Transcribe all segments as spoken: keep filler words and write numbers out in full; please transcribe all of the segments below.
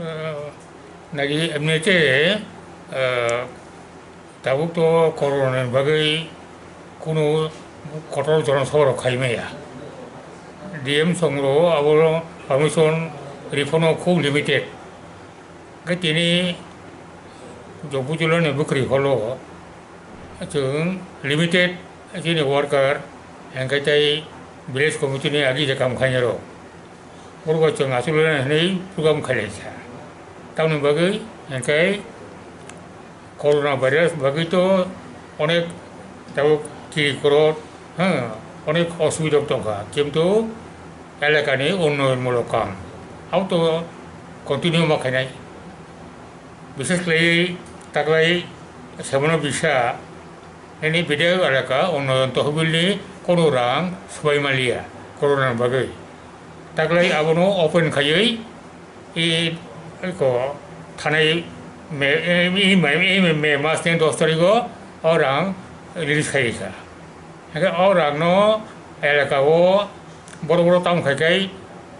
Nagi emnite, ah, tabuk to corona ni bagwi kunu kotor jonosabha rok khai maya. D M songro abo permission riphano khub limited. Khe tini Jogpujulani bwkhri holo chwng limited chini worker, hwnkhe tei village committee ni agi je kam khainai rok. Borok bai chwng achuk le hinwi program khailaisa. Tamoni bagwi hwnkhe corona virus bagwi to onek tabuk kiri korot, ha, onek osubidok tongkha. Kintu elakani unnoyonmulok kam abo to continue ma khainai. Bishesh khlaiwi taklai Sebono Bisa nini Bidayok elaka unnoyon tohbilni kono rang swbai manliya corona ni bagwi. Taklai abono open khaiwi i ko thanai me, i, i, i, i me mas ni dos tarigo o rang release khai kha. Hingke o rang no elaka o borok borok tamo khai khai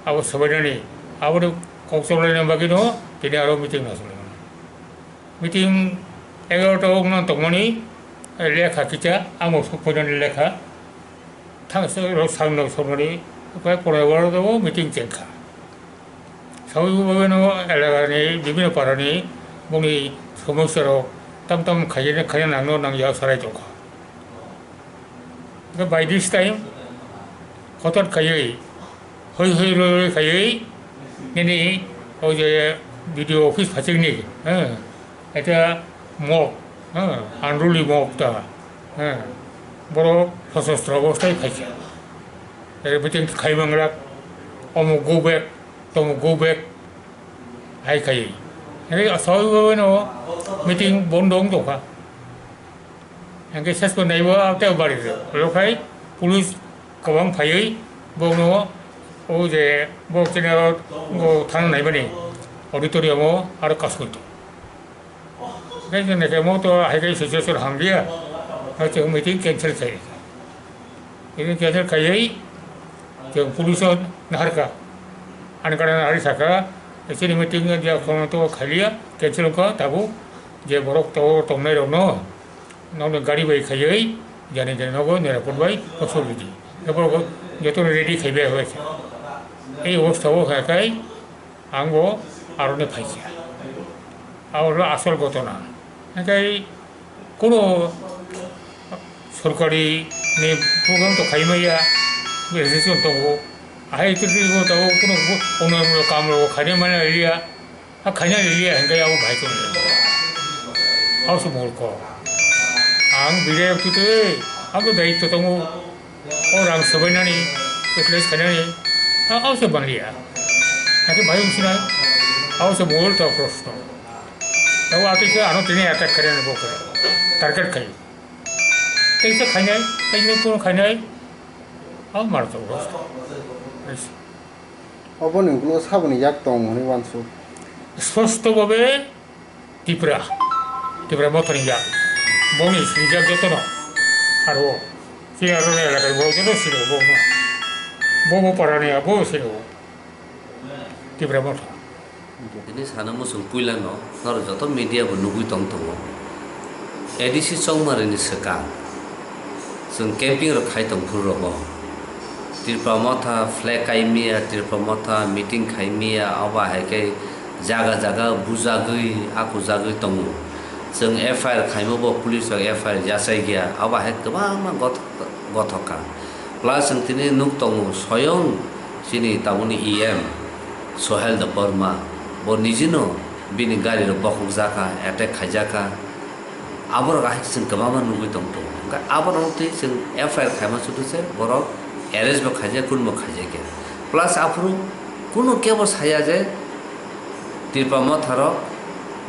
abo swbainani aboni kok choblaina bagwi no tini aro meeting no choli mano. Meeting egarota o wngna tongmani lekha kisa amo sokphainani lekha thang rok sakno sokmani kok pore oro meeting chengkha. Saui bagwino elakani bibhinno parani bongni somosyarok tam tam khaina, khaina nangno nangya sarai tongkha. Hwnkhe by this time hotat khaiwi, hoi hoi roi roi khaiwi nini o je B D O office phachikni, eh, eta mok, eh, unruly mok ta, eh, borok sosostro obostai phaikha. Ere meeting khai manglak, omo go back, tomo go back, hai khai. Hingke asogwi no meeting bondo wng tongkha. Hingke ses bo naibo tei bari rw khai police kwbang phaiwi bono o je bo chini aro bo thang naimani auditorium o aro kasoi tong. Tei chwng naikhe mo to hai khe situation hamliya, hai chwng meeting cancel khai. Meeting cancel khaiwi chwng police o naharkha. Ani gana nahari sakha, chini meeting ya khono to khailia, cancel wngkha tabuk je borok to tongnai rokno nokni gari bai khaiwi jani jani nogo nirapor bai kosol ridi. Borok jotono ready khaibai bai kha. Ei obostha o kha khai Ang bo aroni phaikha. Abo hwnkhe asol gotona. Hingkhe kuno sorkari ni program to khaimaya, association tongo. Ahai twi twi bo tabuk kuno unnayonmulok kamrok khaina manya liya. A khaina liya hingkhe abo bahai tongmani. Abo se murkho. Ang bidayok twi twi, ang to daityo tongo. O rang swbainani, utilize khainani, a, abo se manliya. Hakhe bai wngsinai, abo se mol to proshno. Abo atwi khe ano tini attack khainani bo khe, target khai. Tei se khainai, tei se kono khainai, abo mar to proshno. Oboni ulo saboni yak tong hwnwi uansuk. Sposto bhabe Tipra, Tipra Motha ni yak. Boni sinijak jotono. Aro, chini aro ni elakar bo joto sino bo. Bo bo para ni abo sino. Tipra Motha. Tini sana muchung puila no, noro joto media bo nugui tong tongo. A D C Chongmari ni swkang. Chwng camping rok khai tong phuru rogo. Tripura Motha flag kai miya, Tripura Motha meeting khai miya, obo hai khe jaga jaga bujagwi, akujagwi tongo. Chwng F I R khaimo bo police rok F I R yachai gya, obo hai kwbangma gothok, gothok kha. Plus chwng tini nuk tongo, soyong chini tabukni E M Sohel Debbarma, bo nijino bini gari rok bokhok jakha, attack khai jakha. Aborok ahai chwng kwbangma nugui tong tongo. Hwnkhe aborok twi chwng F I R khaima chutu se borok arrest bo khaijak, kunu bo khaijak ya. Plus aphuru kunu kebo saya je Tripura Motha rok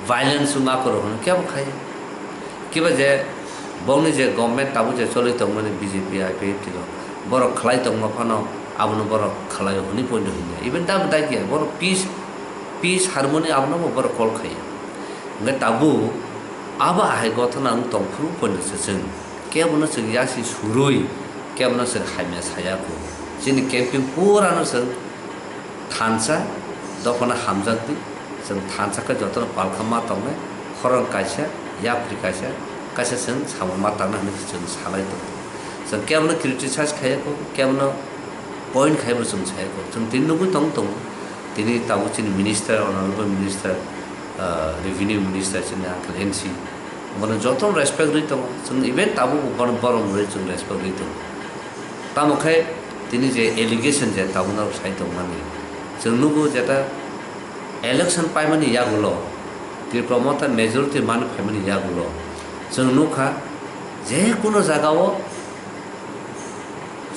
violence wngma kwrwi hwnwi kebo khaiya. Kiba je bongni je government tabuk je choli tongmani B J P, I P F T rok, borok khlai tongma phano abono borok khlai hwnwi poino hwnya. Even tabuk dai khe borok peace, peace harmony abono bo borok call khaiya. Hwnkhe tabuk abo ahai gothona wng tong phuru poino se chwng kebono chwng yasi surui kebono chwng hamya saya kho. Chini camping purano chwng thansa dophano hamjakdi, Chwng thansa khe jotono palkha ma tongnai, khorang kaisa, yapri kaisa, kaisa chwng samung ma tangna hwnwi chwng salai tongo. Chwng kebono criticize khaiya kho, kebono point khaibo chwng saya kho. Chwng tini nugwi tong tongo, tini tabuk chini minister, honorable minister, ah, revenue minister chini uncle N C, bono jotono respect rwi tongo. Chwng even tabuk bono borom rwi chwng respect rwi tongo. Tamo khe tini je allegation je tabuk norok sai tongmani, chwng nugo jeta election paimani yagulo, Tipra Motha majority mani phaimani yagulo, chwng nukha je kuno jagao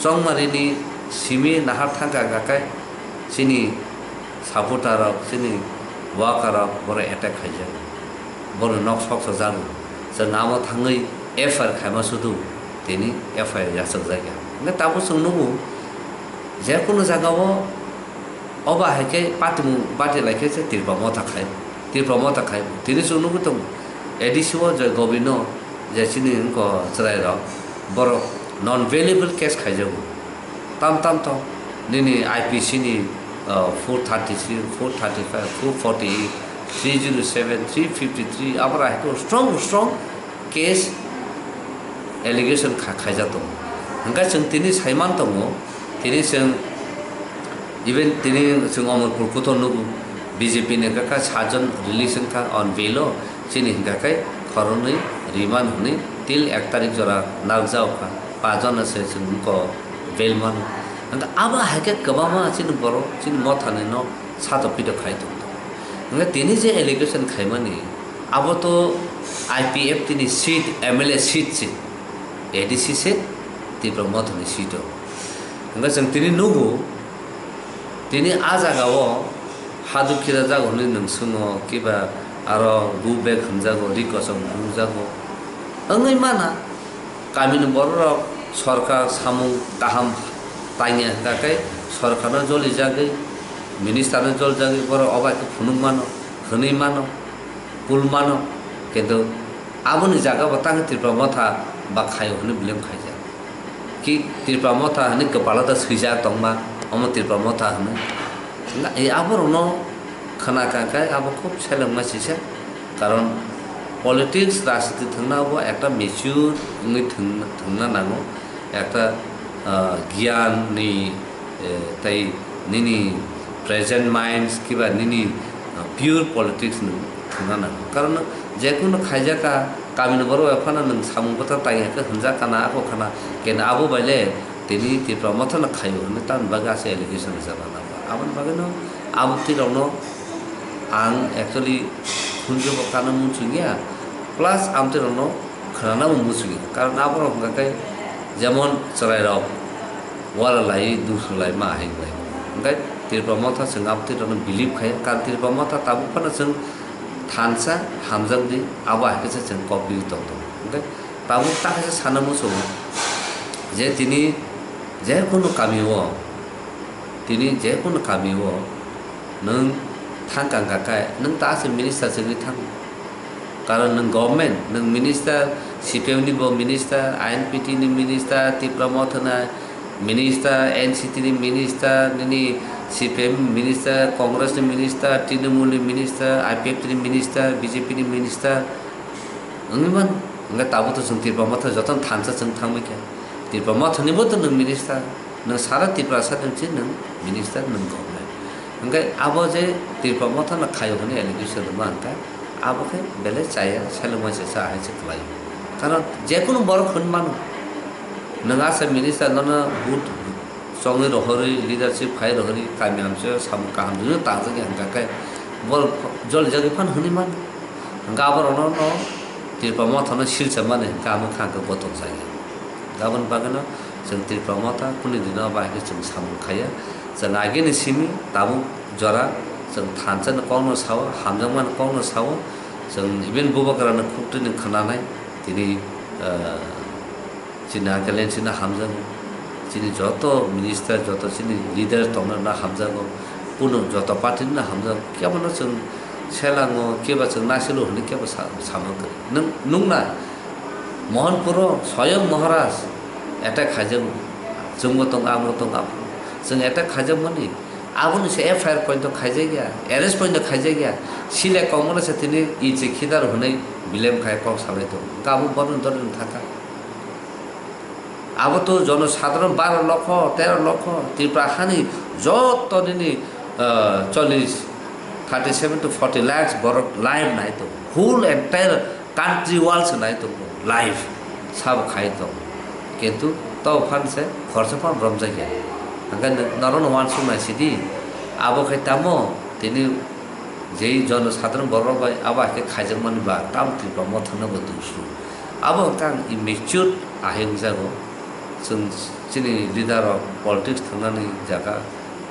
Chongmarini simi nahar thangkha hwnkha khe chini supporter rok, chini worker rok bono attack khaijak, bono nok sok sajago, chwng amo thangwi F I R khaima sudu tini F I R yachakjakya. Hwnkhe tabuk chwng nugo je kuno jagao Obo hai khe patimung bati lai khe se Tipra Motha khai, Tipra Motha khai. Tini chwng nugwi tongo, A D C o je Gobino je chini wngkha chwrairok, borok non bailable case khaijago. Tam tam to nini I P C ni, uh, four thirty-three, four thirty-five, four forty-eight, three zero seven, three fifty-three, abora hai khe strong strong case allegation kha-, khaijak tongo. Hwnkhe chwng tini saiman tongo, tini chwng even tini chwng Omorpur kuto nugo, B J P ni hwnkha kha sajon release wngkha on bail o, chini hwnkha khe khoroknwi remand hwnwi till ek tarik jora narwkjago kha, pajona se chwng wngkha bail mano. Hwnkhe abo hai khe kwbangma chini borok chini mothani no sato pito khai tongthogo. Hwnkhe tini je allegation khaimani, abo to I P F T ni seat, M L A seat se, A D C se, Tipra Motha ni seat o. Hwnkhe chwng tini nugo, tini a jaga o haduk khira jago hwnwi nwng swngo, kiba aro go back hwnjago, ri kosom hwnjago. Wngwi mana, kamini bororok sorkar samung kaham tangya hwnkha khe sorkarno jolijagwi, ministerno jolijagwi borok obo hai khe phunuk mano, hwnwi mano, kul mano, kintu aboni jaga bo tang Tipra Motha ba khaio hwnwi blame khaijak. Ki Tipra Motha hwnwi kwpalo da swijak tongma, omo Tipra Motha hwnwi. Na, e aborokno khna kha khe abo khub selengma sisa, karon politics, rajniti thwngna abo ekta mature wngwi thwng-, thwngna nango, ekta, ah, giyan ni, eh, tei nini present minds kiba nini, ah, pure politics ni thwngna nango, karon jekunu khaijak kha, kamini borok bai phano nwng samung bwtha tangya khe hwnjak kana, ako khana, keno abo bai le tini Tipra Motha no khaio hwnwi tamni bagwi aswk allegation rwjak rwna. Aboni bagwino abo twi rokno ang actually khunju bo kana muchungya, plus abo twi rokno khwnanabo muchungya, karon aborok hwnkha khe jemon chwrairok wala lai, dusru lai ma hai lai. Hwnkhe Tipra Motha chwng abo twi rokno believe khai, karon Tipra Motha tabuk phano chwng thansa hamjakdi, abo hai khe se chwng kok biri tong tongo. Hwnkhe tabuk ta khe se sana muchungo je tini je kunu kami o, tini je kunu kami o nwng thang kang kha khe nwng ta se minister se wngwi thang, karon nwng government, nwng minister, C P M ni bo minister, I N P T ni minister, Tipra Motha ni minister, N C T ni minister, nini C P M minister, Congress ni minister, Trinamool ni minister, I P F T ni minister, B J P ni minister wngwi man. Hwnkhe tabuk to chwng Tipra Motha jotono thansa chwng thangbai kha. Tipra Motha ni bo to nwng minister, nwng sara Tiprasa ni se nwng minister, nwng government. Hwnkhe abo je Tipra Motha no khaio hwnwi allegation rwma hwnkhe, abo khe belai chaya, selengma se cha hai se kwlai. Karon jekunu borok hwn mano, nwng asa minister nono vote chongwi rohorwi, leadership khai rohorwi, kami amchaio samung kaham rwino tangjak ya hwnkha khe, borok jolijagwi phano hwnwi mano. Hwnkhe aborokno no Tipra Motha no silsa mani hwnkhe amo kha hwnkhe gotong chaya. Aboni bagwino chwng Tipra Motha kuni dino bai khe chwng samung khaiya. Chwng agini simi tabuk jora chwng thansa ni kokno sao, hamjakmani kokno sao. Chwng even Bubagra ni khuktwi ni khwnanai tini, ah, chini uncle N C no hamjago, chini joto minister, joto chini leader tongna no hamjago, kunu joto party no hamjago, kebono chwng selango, keba chwng nasilo hwnwi kebo sa-, sama kwrwi. Nwng, nwngna Mohanpuro Soyong Maharaj attack khaijago, chwngbo tong, amo tong, abo. Chwng attack khaijakmani, Aboni se F I R point khaijak ya, arrest point khaijak ya. Sile kongmano se tini ichi khidar hwnwi bilem khai kok salai tongo. Hwnkhe abo bono dori thaka. Abo to jono sadharon baro lokho, tero lokho, Tripura hani joto nini, ah, chollish, thirty seven to forty lakhs borok live nai tongo. Whole entire country world se nai tongo live, sabo khai tongo. Kintu to phan se khorsa phan romjak ya. Hwnkhe norokno uansuk nai sidi, abo khai tamo tini jei jono sadharon borok bai abo hai khe khaijakmani ba tamo Tripura mothano bo dusru. Abo hwnkhe ang immature ahai wngjago. Chwng chini leader rok politics thangnani jaga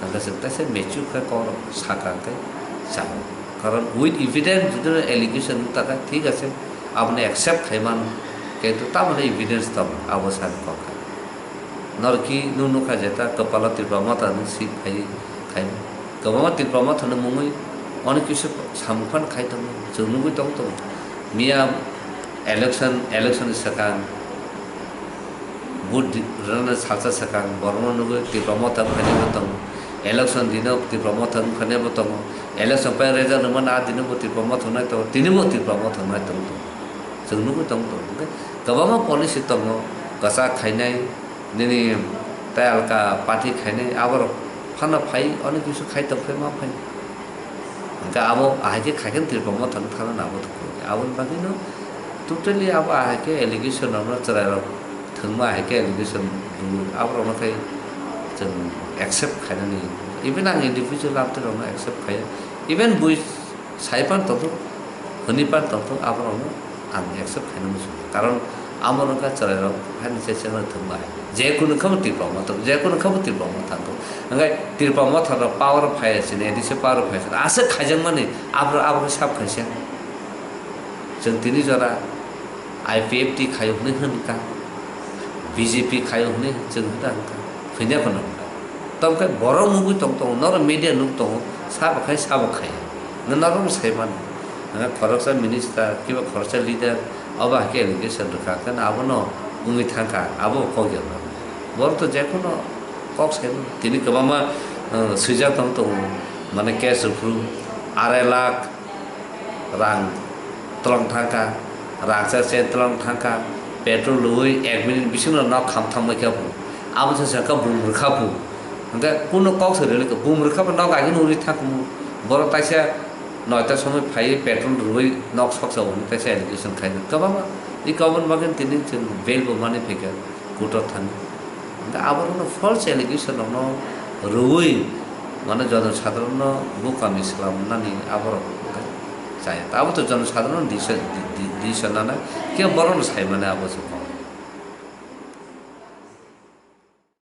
hwnkhe chwng teisa mature khe kok rok saka hwnkhe chao. Karon with evidence jodi allegation wng takha thik ase, aboni accept khai mano. Kintu tamoni evidence tong abo sani kok kha. Norki nung nukha jeta kwpalo Tripura motha nung sik phai khai. Kwbangma Tripura motha ni mungwi onek kisu samung phano khai tongo. Chwng nugwi tong tongo. Miya election, election ni swkang vote di-, rwna salsa swkang borokno nugwi Tripura motha wngkha nai bo tongo. Election dino Tripura motha wngkha nai bo tongo. Election pai result rwmani a dino bo Tripura motha wngnai tongo. Tini bo Tripura motha wngnai tongo. Chwng nugwi tong tongo. Hwnkhe kwbangma policy tongo. Kwchak khainai, nini tei alka party khainai, aborok phano phai, onek kisu khai tong phai ma phai. Hwnkhe abo ahai khe khai khe Tripura motha wng thangna abo to kok. Aboni bagwino totally abo ahai khe allegation rokno chwrairok thwngma ahai khe allegation rw, aborokno khai chwng accept khainani. Even ang individual amtwi rokno accept khaiya. Even bui sai pan tongthok, hwnwi pan tongthok, aborokno ang accept khaina muchungo. Karon amo wngkha chwrairok haini chai chai thwngma hai. Je kunu khe bo Tripura motha, je kunu khe bo Tripura motha thangkho. Hwnkhe Tripura motha rok power phai sini, A D C power phai sini. Aswk khaijakmani, abro, abro sab khaisa. Chwng tini jora I P F T khaio hwnwi hwnkha, B J P khaio hwnwi chwng hwnwi hwnkha, hwnya phano hwnkha. Tamo khe borok nugwi tong tongo, norok media nuk tongo, sabo khai, sabo khai. Norok sai mano. Hwnkhe khoroksa minister, kiba khoroksa leader, obo hai khe allegation rwkha, hwnkhe abono wngwi thangkha, abo kok ya mano. Borok to jekhuno kok sai mano. Tini kwbangma, uh, swijak tong tongo, mane case rwphuru arai lakh, rang tolong thangkha, rangchak chen tolong thangkha, petrol rwui ek minute bisingo nok kham thangbai kha bo. Abo se sakha bum rwkha bo. Hwnkhe kuno kok se rwlikha, bum rwkha bo nok agini uri thangkha bo. Borok taisa noita somoi phaiwi petrol rwui nok soksa hwnwi taisa allegation khaina. Kwbangma, i kwbangma bagwi tini chwng bail bo manwi phaikha. Court-o thangwi. Hwnkhe aborokno false allegation rokno rwui, mane, jonosadharonno bukami swlamnani aborok hwnkhe chaya. Abo to jonosadharonno disa-, di-, di-, disa nana, khe borokno sai mane abo se.